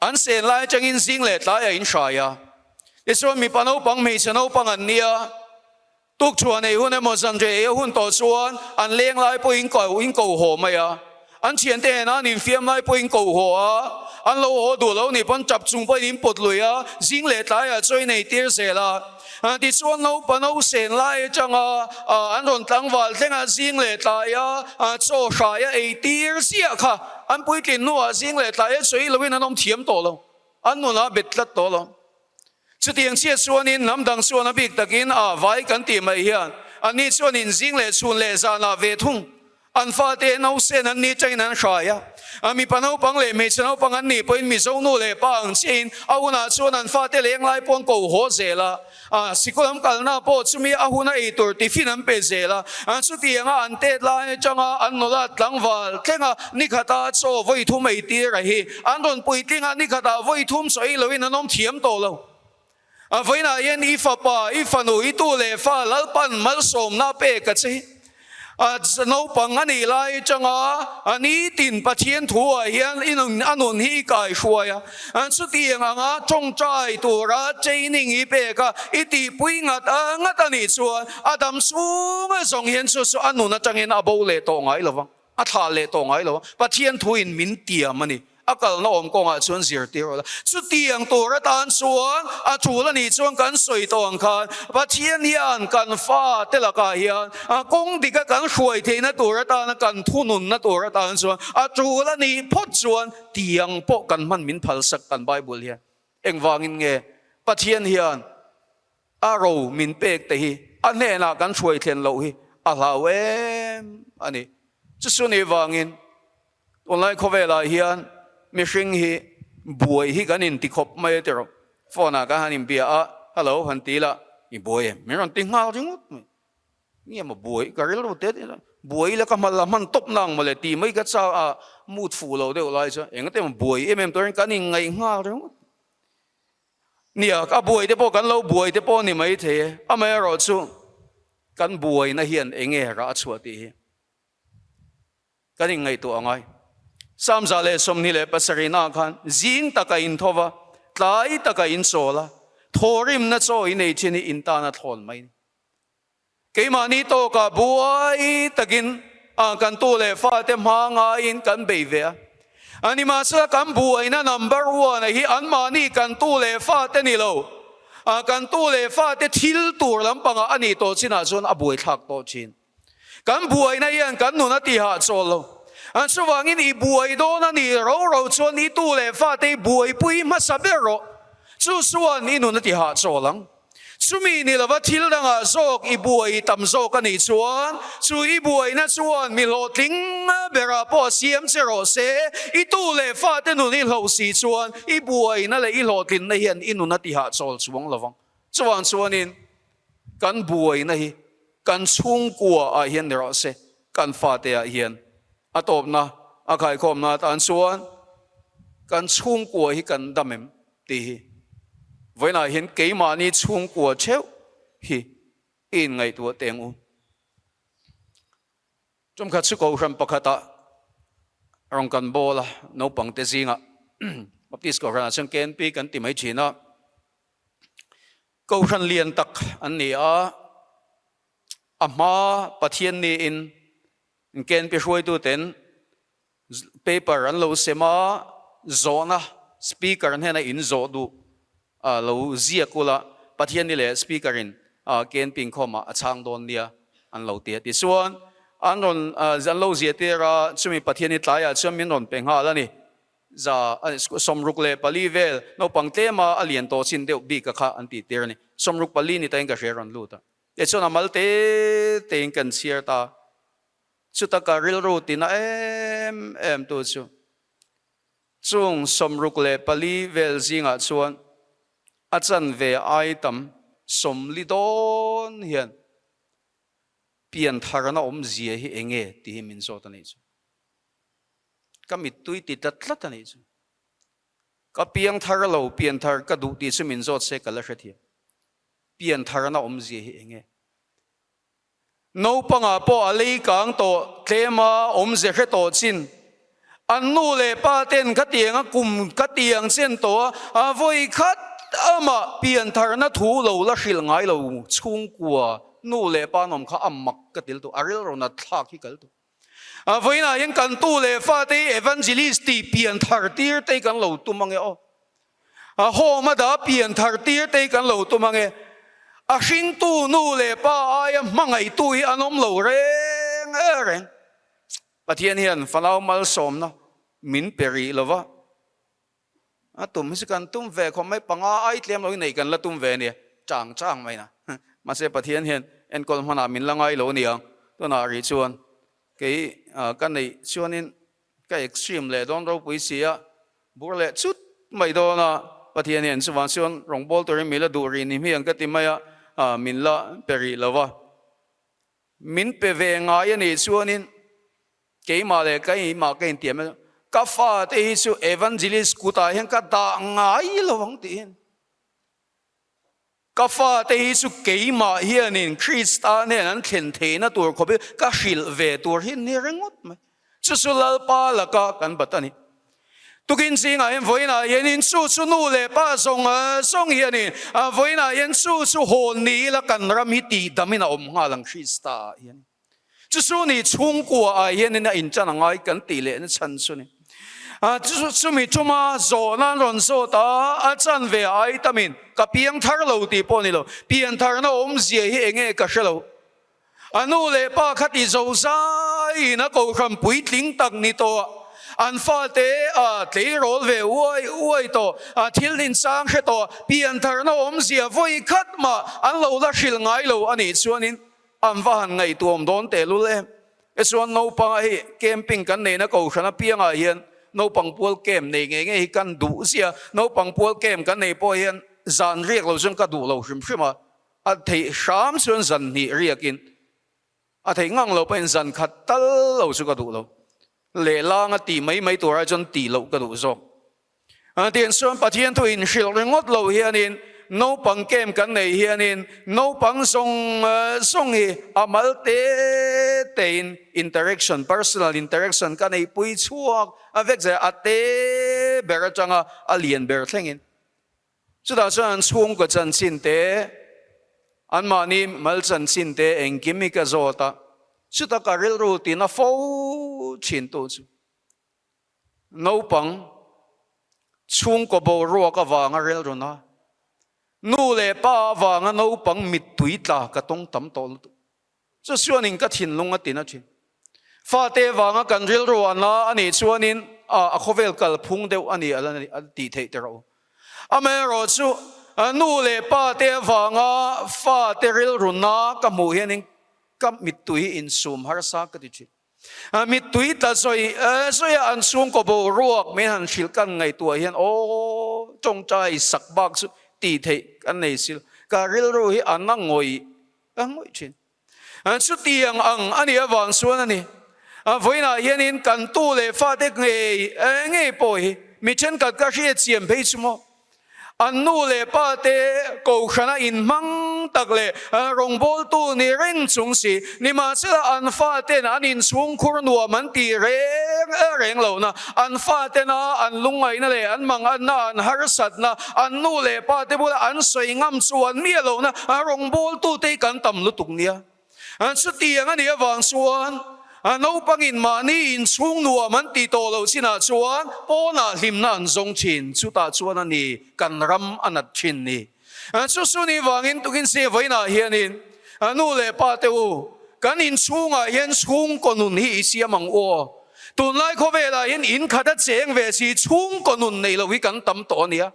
an sen lai atangin zing leh tlaiah in hrai a. Tichuan mipa naupang hmeichhe naupang an nia. Tukchhuah nei hun emaw zanriah ei a hun tawh chuan an leng lai pawhin ko in ko haw mai a, an thiante hnena an infiam lai pawhin ko haw a, an lo haw duh lo nih pawn tap chung pawhin in pawt lui a, zing leh tlaiah chaw in ei tir zel a. Tichuan naupa nausen lai atanga an rawn tlangval thleng a, zing leh tlaia chaw hraia ei tir ziah kha an puitlin hnuah zing leh tlaia chaw ei loin an awm thiam tawh lo, an nunah bet tlat tawh lo. Chutiang chiah chuanin hnam dang chuan a bik takin a vai kan tih mai hian anni chuan inzing leh chhun leh zanah ve thung an fate nausen an ni tangin an hrai a. A mipa naupang leh hmeichhe naupang an nih pawhin Mizo nu leh pa ang chiahin a hunah chuan an fate leng lai pawh an ko haw zel a. A sikul an kalna pawh chumi a huna ei tur tiffin an pe zel a. Chutianga an tet lai atanga an nula tlangval thlenga nikhata chaw vawi thum ei tir a hi an rawn puitling a, nikhatah vawi thum chaw ei loin an awm thiam tawh lo. A vawiinah hian i fapa, i fanu, i tu leh fa Lalpan malsawmna pek a che. A naupang a nih lai atanga a nitin Pathian thu ah hian i nun a nun hi i kaihruai a, chutiang anga tawngtai tura training i pek a, i tihpui ngat a ngat a nih chuan a dam chhunga zawng hian chu chu a nun atangin a bo leh tawh ngai lovang. A thlah leh tawh ngai lo a, Pathian thuin min tiam a ni. A kalna awm kawngah chuan zirtir rawh la. Chutiang tur atan chuan a tul a nih chuan kan sawi tawh ang khan Pathian hian kan fa te lakah hian a kawng dika kan hruai theihna tur atana kan thununna tur atan chuan a tul a nih phawt chuan tiang pawh kan hman min phalsak kan Bible hian. Engvangin nge Pathian hian A ro min pek te hi a hnenah kan hruai thlen loh hi a hlau em a ni. Chuchu ni vangin tunlai khawvelah hian mihring hi buai hi kan inti khawp mai a ti rawh. Phone ah kan han inbia a, hello han ti la, i buai em? Min rawn ti nghal ringawt mai. Nge maw buai ka rilru te te buai ila ka hman la hman tawp nang mawle ti mai ka chak a, mood fuh lo deuh lai chuan engate maw buai em em turin kan inngaih nghal ringawt. Nia, a buai te pawh kan lo buai te pawh a ni maithei e, amaherawh chu kan buaina hian eng nge rah a chhuah tih hi kan inngaihtuah a ngai. Samza leh 27 ah khan zing taka in tho va, tlai taka in chawl a, thawrimna chaw in ei thin hi in tan a thlawn mai a ni. Keimahni tawkah buai takin kan tu leh fate hma ngaiin kan bei ve a. Nimahsela kan buaina number one a hi anmahni kan tu leh fate ni lo, kan tu leh fate thil tur lampangah a nih tawh chinah chuan a buaithlak tawh thin. Kan buaina hian kan nun a tihah chawl lo. Chuvangin i buai dawn a nih ro ro chuan i tu leh fate i buaipui hmasa ber rawh. Chu chuan i nun a tihah chawl ang. Chumi ni lova thil dangah zawk i buai tam zawk a nih chuan, chu i buaina chuan mi hlawhtling berah pawh a siam che rawh se. I tu leh fate nun i hloh si chuan i buaina leh i hlawhtlinna hian i nun a tihah chawl chuang lovang. Chuvang chuanin kan buaina hi kan chhungkua ah hian ni rawh se, kan fate ah hian a tawpna a khaikhawmna atan chuan kan chhungkua hi kan dam em? Tih hi vawiinah hian keimahni chhungkua theuh hi i inngaihtuah teng u. Tumkhat chu Kohhran pakhatah rawn kan bawl a, naupangte zingah Baptist Kohhranah chuan KNP kan ti mai thin a, Kohhran lian tak an ni a, a hma Pathian niin KNP hruaituten Paper an lo sem a, zawhna speaker hnena in zawh duh a lo ziak ula, Pathian ni leh speaker in KNP inkhawmah a chhang dawn nia an lo ti a. Tichuan an rawn an lo ziah tir a, chumi Pathian ni tlaiah chuan min rawn pe nghal a ni. Za 64 vel naupang tlema a lian tawh chin deuh bik a kha an tih tir a ni. 64 ni tain ka hria rawn lut a. Tichuan a mal te tein kan chhiar ta. Chuta ka rilru tina em em tu chu chung 64 vel zingah chuan a chanve ai tam 40 dawn hian piantharna awmzia hi eng nge tih hi min zawt a nih chu. Ka mittui ti tlat tlat a nih chu. Ka piangthar lo, pianthar ka duh tih chu min zawt se ka la hrethiam. Piantharna awmzia hi eng nge? Naupangah pawh a lei kang tawh tlem a, awmze hre tawh chin. An nu leh pa ten khatiang a kum khatiang chen tawh a, a vawi khat amah piantharna thu lo la hrilh ngai lo chhungkua. Nu leh pa an awm kha a mak ka til tawh, a rilru nat thlak hi kal tawh. A vawiinah hian kan tu leh fate hi evangelist tih pian thar tir te hi kan lo tum ange aw. A home a dah pian thar tir te hi kan lo tum ange. A hringtu nu leh pa aia hmangaihtu hi an awm lo reng reng. Pathian hian fanau malsawmna min pe rih lova. A tum hi chu kan tum ve khawp mai, panga ai tlem lo hi neih kan la tum ve ania, chang chang mai na. Mahse Pathian hian enkawl hmanah min la ngai lo aniang, tunah rih chuan kei ka neih chuanin ka extreme leh dawn ropui si a, bur leh chut mai dawn a, Pathian hian chuvang chuan rawngbâwl turin min la duh rih ni hmiang ka ti mai a, min la pe rih lo va. Min pe ve ngai a nih chuanin Keimah leh keimah ka intiam a, ka fate hi chu evangelist kutah hian ka dah ngai lo ang tiin. Ka fate hi chu keimah hianin Krista hnen an thlen theihna tur khawp hi ka hrilh ve tur hi ni ringawt mai. Chu chu Lalpa laka kan bat a ni. Tukin zingah hian vawiinah hianin chu chu nu leh pa zawng zawng hianin vawiinah hian chu chu hawn ni ila kan ram hi tihdamin a awm nghal ang Krista ah hian. Chu chu ni chhungkua ah hianin a inchan a ngai kan tih leh na chhan chu ni. Chu chumi tuma zawhna an rawn zawt a, a chan ve ai tamin ka piang thar lo tih pawh ni lo, pian tharna awmzia hi enge ka hre lo. A nu leh pa kha ti zo zaiin a kohhran puitling tak ni tawh a, an fate a tleirawl ve uai uai tawh, a thil inchang hre tawh, pian tharna awmzia vawi khat mah an lo la hrilh ngai lo a nih chuanin An va han ngaihtuam dawn tehlul em. E chuan naupanga hei camping kan neihna kohhran apiangah hian naupang pual camp nei ngei ngei hi kan duh zia. Naupang pual camp kan nei pawh hian zan riak lo chuan ka duh lo hrim hrim a, a theih hram chuan zan hnih riakin a theih ngang lo pawhin zan khat tal lo chu ka duh lo. Lehlanga tih mai mai tur ai chuan tih loh ka duh zawk. Tiang chuan Pathian thu inhrilh ringawt lo hianin naupang camp kan neih hianin naupang zawng zawng hi a mal te tein interaction, personal interaction ka neihpui chhuak a vek zel a te ber atanga a lian ber thlengin. Chutah chuan an chhungkaw chanchin te, anmahni mal chanchin te engkim hi ka zawt a, chuta ka rilru tina fo thintu chu. Naupang chhungkaw boruak avanga rilrun a, nu leh pa avanga naupang mittui tla ka tawng tam tawh lutuk. Chu chuanin ka thinlung a tina thin. Fate avanga kan rilru a na a nih chuanin a khawvel kalphung deuh a ni a la tih theih te rawh u. Amaherawh chu nu leh pa te avanga fate rilru na ka hmuh hianin ka mittui insum harsa ka ti thin. Mittui tla sawi sawia an chhungkaw boruak min han hrilh kan ngaihtuah hian aw tawngtai sak bak chu tih theih kan nei si lo. Ka rilru hi a na ngawih a ngawih thin. Chutiang ang a nih avang chuan a ni. Vawiinah hianin kan tu leh fate ngei ngei pawh hi mi thenkhat ka hriatchiam phei chu maw? An nu leh pa te kohhrana inhmang tak leh rawngbawltu ni reng chung si, nimahsela an faten an inchhungkhur nuam an tih reng reng lohna, an fatena an lungngaihna leh an manganna, an harsatna, an nu leh pa te bula an sawi ngam chuan miah lohna rawngbawltu te hi kan tam lutuk nia. Chutiang a nih avang chuan naupangin mahni inchhung nuam an tih tawh loh chinah chuan pawnah hlimna an zawng thin. Chutah chuan a ni kan ram a nat thin ni. Chu chu ni vangin tukin si vawiinah hianin nu leh pa te u, kan inchhungah hian chhungkaw nun hi i siam ang u aw. Tunlai khawvelah hian in khat a cheng ve si chhungkaw nun nei lo hi kan tam tawh a nia.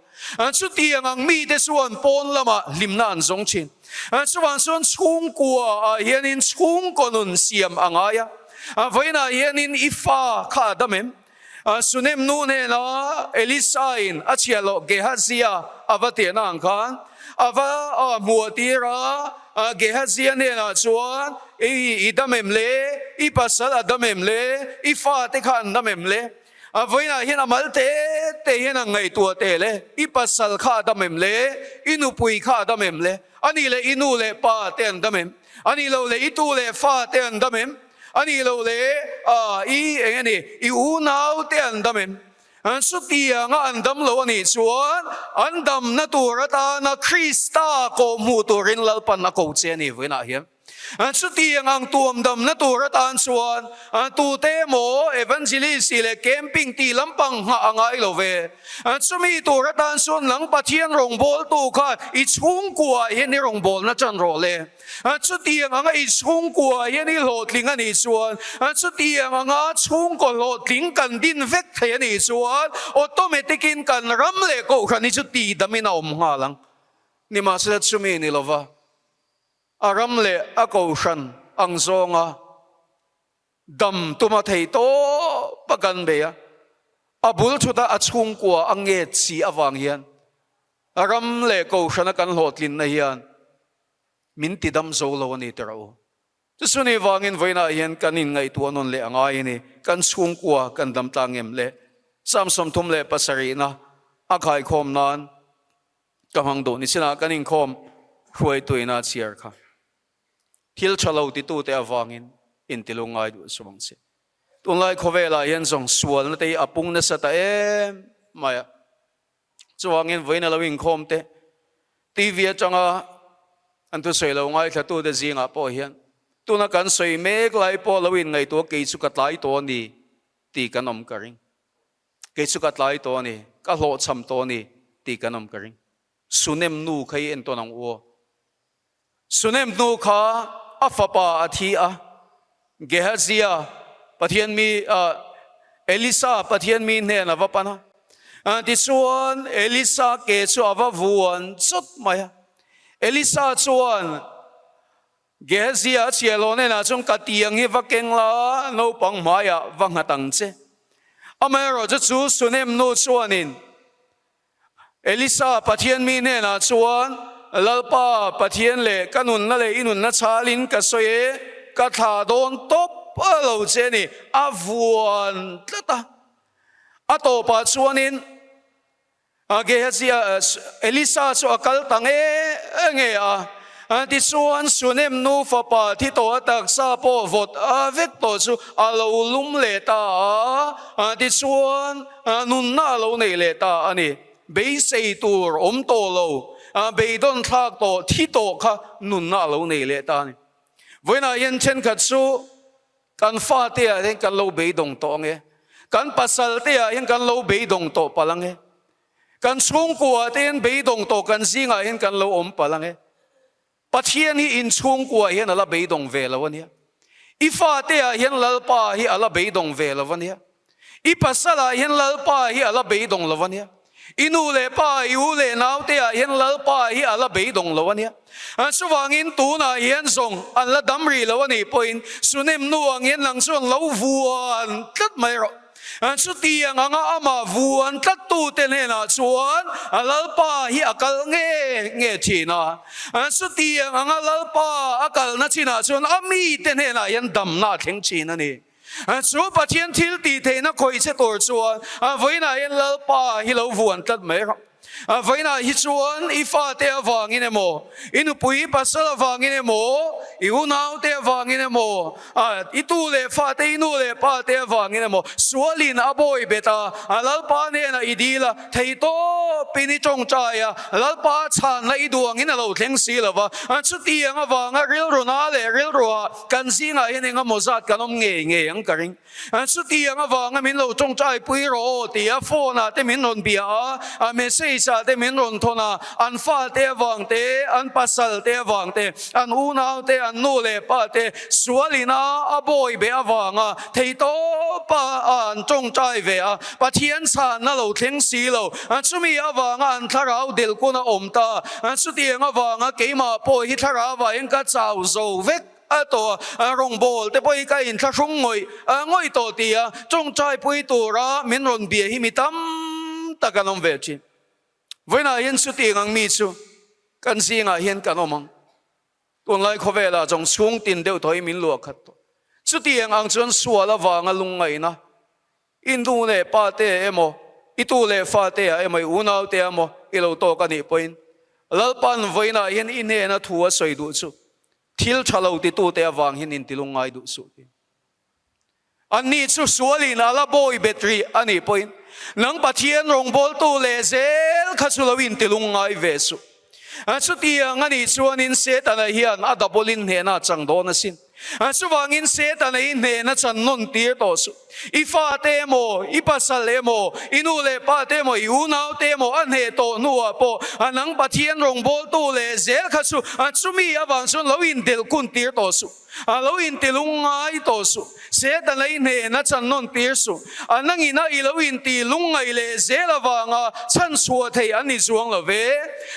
Chutiang ang mite chuan pawn lamah hlimna an zawng thin. Chuvang chuan chhungkua ah hianin chhungkaw nun siam a ngai a. Vawiinah hianin i fa kha a dam em? Sunem nu hnena Elisa-in a chhiah loh Gehazia a va tiahna ang khan a va hmuh tir a, Gehazia hnenah chuan, I dam em le? I pasal a dam em le? I fate kha an dam em le? A vawiinah hian a mal te te hian a ngaihtuah teh le, i pasal kha a dam em le, i nupui kha a dam em le, a nih leh i nu leh pa te an dam em, a nih loh leh i tu leh fa te an dam em, a nih loh leh i eng nge ni, i unau te an dam em. Chutianga an dam lo a nih chuan an damna tur atana Krista kawhhmuh turin Lalpan a ko che a ni vawiinah hian. Chutiang ang tuamdamna tur atan chuan tute emaw evangelist tih leh camping tih lampang nghah a ngai lo ve. Chumi tur atan chuan nang Pathian rawngbawltu khan i chhungkuaah hian i rawngbawlna tan rawh le. Chutiang anga i chhungkuaah hian i hlawhtling a nih chuan, chutiang anga chhungkaw hlawhtling kan din vek thei a nih chuan automatic in kan ram leh kohhran hi chu tidamin a awm nghal ang. Nimahsela chumi ni lova a ram leh a kohhran ang zawnga dam tuma thei tawp a kan bei a, a bul thuta a chhungkua a nget si avang hian a ram leh kohhrana kan hlawhtlinna hian min ti dam zo lo a ni tih rawh u. Chusuni vangin vawiinah hian kan inngaihtuah nawn leh a ngai a ni, kan chhungkua kan dam tlang em le? Psalm 37na a khaikhawm nan ka hmang duh ni chinah kan inkhawm hruaituina a chhiar kha. Thil tha lo titute avangin intilu ngai duh suh ang che. Tunlai khawvelah hian zawng sualna te hi a pung nasa ta em mai a. Chuvangin vawiin a lo inkhawm te, TV atanga an thusawi lo ngaithlatute zingah pawh hian tuna kan sawi mek lai pawh lo inngaihtuah kei chu ka tlai tawh a ni tih kan awm ka ring. Kei chu ka tlai tawh a ni, ka hlawhchham tawh a ni tih kan awm ka ring. Sunem nu kha i entawn ang u aw. Sunem nu kha a fapa a thi a, Gehazia Pathian mi Elisa Pathian mi hnen a va pan a. Tichuan Elisa ke chu a va vuan chawt mai a. Elisa chuan Gehazia a chhiah lo hnenah chuan ka tiang hi va keng la, naupang hmaiah va nghat ang che. Amaherawhchu chu Sunem nu chuanin Elisa Pathian mi hnenah chuan, Lalpa, Pathian leh ka nunna leh i nunna chhalin ka sawi e, ka thlah dawn tawp lo che a ni, a vuan tlat a. A tawpah chuanin Gehazi, Elisa chu a kal ta nge nge a. Tichuan, Sunem nu fapa thi tawh a taksa pawh vawt a vek tawh chu a lo lum leh ta a. Tichuan, nunna a lo nei leh ta a ni. Beisei tur awm tawh lo, beidawn thlak tawh, thi tawh kha nunna a lo nei leh ta a ni. Vawiinah hian thenkhat chu kan fate ah hian kan lo beidawng tawh ang e, kan pasal te ah hian kan lo beidawng tawh palh ang e, Kan chhungkua te hian beidawng tawh kan zingah hian kan lo awm palh ang e. Pathian hi in chhungkua hian a la beidawng ve lo a nia. I fate ah hian Lalpa hi a la beidawng ve lo a nia. I pasal ah hian Lalpa hi a la beidawng lo a nia. I nu leh pa, i u leh nau te ah hian Lalpa hi a la beidawng lo a nia. Chuvangin tunah hian zawng an la dam rih lo a nih pawhin Sunem nu ang hian nang chuan lo vuan tlat mai rawh. Chutiang anga amah vuan tlattute hnenah chuan Lalpa hi a kal nge nge thin a. Chutiang anga Lalpa a kalna chinah chuan a mite hnenah hian damna a thleng thin a ni. Chu Pathian thil tih theihna khawih che tur chuan vawiinah hian Lalpa hi lo vuan tlat mai rawh. Vawiinah hi chuan i fate avangin emaw, i nupui pasal avangin emaw, i unaute avangin emaw, i tu leh fate, i nu leh pate avangin emaw, sualin a bawi bet a, Lalpa hnenah i dil a, thei tawpin i tawngtai a, Lalpa chhanna i duangin a lo thleng si lo va. Chutiang avanga rilruna leh rilruah kan zingah hian engemaw zat kan awm ngei ngei ang ka ring. Chutiang avanga min lo tawngtai pui rawh aw tia phone ah te min rawn bia a, a message ah te min rawn thawn a, an fate avang te, an pasal te avang te, an unau te, an nu leh pa te sual ina a bawi beh avanga theitawp a an tawngtai ve a, Pathian chhanna lo thleng si lo, chumi avanga an thlarau delkun a awm ta, chutiang avanga keimah pawh hi thlarau ah hian ka chau zo vek. A tawh a, rawngbâwl te pawh hi ka inthlahrung ngawih ngawih tawh ti a, tawngtai pui tura min rawn bia hi mi tam tak an awm ve thin. Vawiinah hian chutiang ang mi chu kan zingah hian kan awm ang. Tunlai khawvelah zawng chhung tin deuh tawh hi min luah khat tawh. Chutiang ang chuan sual avanga lungngaihna, i nu leh pa te emaw, i tu leh fa te ah emaw, i unau te emaw i lo tawk a nih pawhin Lalpa'n vawiinah hian i hnena thu a sawi duh chu Thil tha lo titute avang hian intilung ngai duh suh ti. Anni chu sualin a la bawi bet rih a nih pawhin nang Pathian rawngbawltu leh zel kha chu lo intilung ngai ve suh. Chutiang a nih chuanin Setana hian a double-in hnehna a chang dawn asin. Chuvangin Setana hi hnehna chan nawn tir tawh suh. I fate emaw, i pasal emaw, i nu leh pate emaw, i unaute emaw a hneh tawh hnuah pawh a nang Pathian rawngbawltu leh zel kha chu chumi avang chuan lo indelh kun tir tawh suh. A lo intilung ngai tawh suh. Setana i hnehna chan nawn tir suh. A nangina i lo inti lungngaih leh zel avanga chhan chhuah theih an ni chuang lo ve.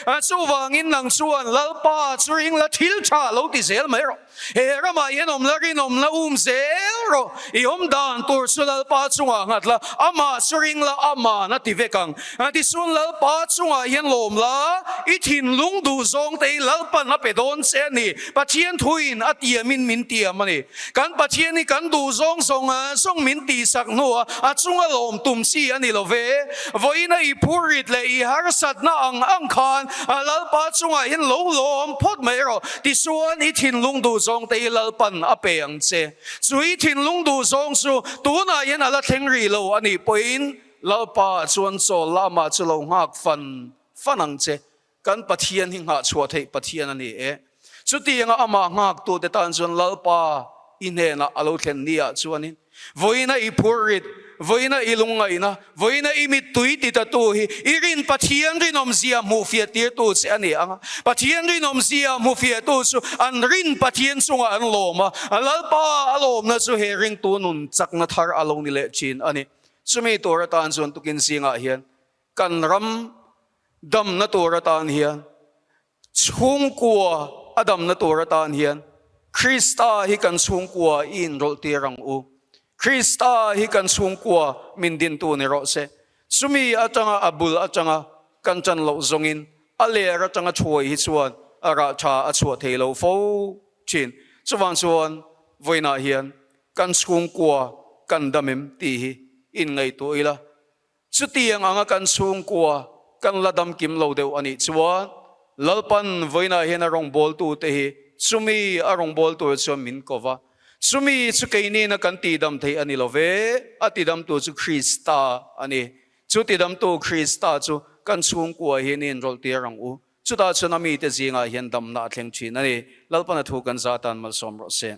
Chuvangin nang chuan Lalpa chu ring la thil tha lo ti zel mai rawh. He ramah hian awm la rinawm la um zel rawh. I awm dan tur chu Lalpa chungah nghat la, amah chu ring la aman a ti vek ang. Tichuan Lalpa chungah hian lawm la, i thinlung duh zawng te hi Lalpan a pe dawn che a ni. Pathian thuin a tiamin min tiam a ni. Kan Pathian hi kan duh zawng zawng zawng min tihsak hnua a chunga lawm tum chi a ni lo ve. Vawiina i phurrit leh i harsatna ang ang khan Lalpa chungah hian lo lawm phawt mai rawh. Tichuan i thinlung duh zawng te hi Lalpan a pe ang che. Chu i thinlung duh zawng chu tunah hian a la thleng rih lo a nih pawhin Lalpa chuan chawl lamah chu lo nghak fan fan ang che. Kan Pathian hi nghah chhuah theih Pathian a ni e. Chutianga amah nghaktute tan chuan Lalpa i hnenah a lo thlen ni ah chuanin vawiina i phurrit, vawiina i lungngaihna, vawiina i mittui ti tatu hi i rin Pathian rinawmzia hmuhfiah tirtu che a ni ang a. Pathian rinawmzia hmuhfiahtu chu an rin Pathian chungah an lawm a, Lalpa a lawmna chu he ringtu nun chakna thar a lo ni leh thin a ni. Chumi tur atan chuan tukin zingah hian Kan ram damna tur atan hian, chhungkua a damna tur atan hian Krista hi kan chhungkua i inrawlh tir ang u. Krista hi kan chhungkua min dintu ni rawh se. Chumi atanga a bul atanga kan tan loh zawngin a ler atanga thuai hi chuan a rah tha a chhuah thei lo fo thin. Chuvang chuan vawiinah hian kan chhungkua kan dam em tih hi inngaihtuah ila. Chutiang anga kan chhungkua kan la dam kim lo deuh a nih chuan Lalpan vawiinah hian a rawngbawltute hi chumi a rawngbawltu ah chuan min ko va. Chumi chu keinina kan tihdam theih a ni lo ve, a tidamtu chu Krista a ni. Chu tidamtu Krista chu kan chhungkua hian i inrawlh tir ang u. Chutah chuan a mite zingah hian damna a thleng thin a ni. Lalpan a thu kan zah atan malsawm rawh se.